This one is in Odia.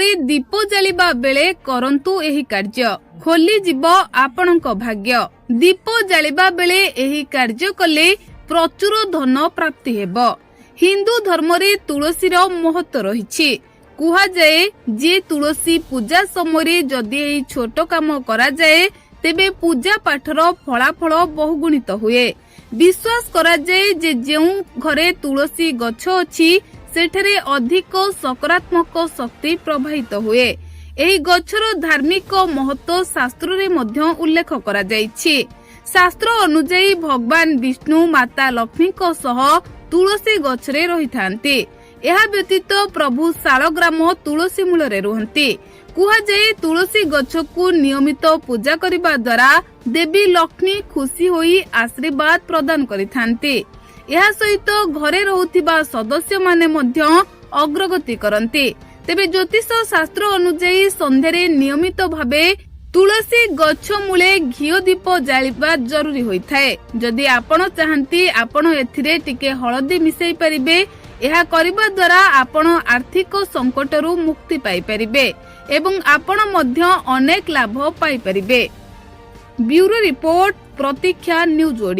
ସନ୍ଧ୍ୟାରେ ଦୀପ ଜାଳିବା ବେଳେ କରନ୍ତୁ ଏହି କାର୍ଯ୍ୟ, ଖୋଲିଯିବ ଆପଣଙ୍କ ଭାଗ୍ୟ। ଦୀପ ଜାଳିବା ବେଳେ ଏହି କାର୍ଯ୍ୟ କଲେ ପ୍ରଚୁର ଧନ ପ୍ରାପ୍ତି ହେବ। ହିନ୍ଦୁ ଧର୍ମରେ ତୁଳସୀର ମହତ୍ଵ ରହିଛି। କୁହାଯାଏ ଯେ ତୁଳସୀ ପୂଜା ସମୟରେ ଯଦି ଏହି ଛୋଟ କାମ କରାଯାଏ, ତେବେ ପୂଜା ପାଠର ଫଳାଫଳ ବହୁଗୁଣିତ ହୁଏ। ବିଶ୍ୱାସ କରାଯାଏ ଯେ ଯେଉଁ ଘରେ ତୁଳସୀ ଗଛ ଅଛି, ସେଠାରେ ଅଧିକ ସକାରାତ୍ମକ ଶକ୍ତି ପ୍ରବାହିତ ହୁଏ। ଏହି ଗଛର ଧାର୍ମିକ ମହତ୍ଵ ଶାସ୍ତ୍ରରେ ମଧ୍ୟ ଉଲ୍ଲେଖ କରାଯାଇଛି। ଶାସ୍ତ୍ର ଅନୁଯାୟୀ ଭଗବାନ ବିଷ୍ଣୁ ମାତା ଲକ୍ଷ୍ମୀଙ୍କ ସହ ତୁଳସୀ ଗଛରେ ରହିଥାନ୍ତି। ଏହା ବ୍ୟତୀତ ପ୍ରଭୁ ଶାଳଗ୍ରାମ ତୁଳସୀ ମୂଳରେ ରୁହନ୍ତି। କୁହାଯାଏ, ତୁଳସୀ ଗଛକୁ ନିୟମିତ ପୂଜା କରିବା ଦ୍ୱାରା ଦେବୀ ଲକ୍ଷ୍ମୀ ଖୁସି ହୋଇ ଆଶୀର୍ବାଦ ପ୍ରଦାନ କରିଥାନ୍ତି। ଏହା ସହିତ ଘରେ ରହୁଥିବା ସଦସ୍ୟମାନେ ମଧ୍ୟ ଅଗ୍ରଗତି କରନ୍ତି। ତେବେ ଜ୍ୟୋତିଷ ଶାସ୍ତ୍ର ଅନୁଯାୟୀ ସନ୍ଧ୍ୟାରେ ନିୟମିତ ଭାବେ ତୁଳସୀ ଗଛ ମୂଳେ ଘିଅ ଦୀପ ଜାଳିବା ଜରୁରୀ ହୋଇଥାଏ। ଯଦି ଆପଣ ଚାହାନ୍ତି, ଆପଣ ଏଥିରେ ଟିକେ ହଳଦୀ ମିଶାଇ ପାରିବେ। ଏହା କରିବା ଦ୍ୱାରା ଆପଣ ଆର୍ଥିକ ସଙ୍କଟରୁ ମୁକ୍ତି ପାଇପାରିବେ ଏବଂ ଆପଣ ମଧ୍ୟ ଅନେକ ଲାଭ ପାଇପାରିବେ। ବ୍ୟୁରୋ ରିପୋର୍ଟ, ପ୍ରତୀକ୍ଷା ନ୍ୟୁଜ୍ ଓଡ଼ିଆ।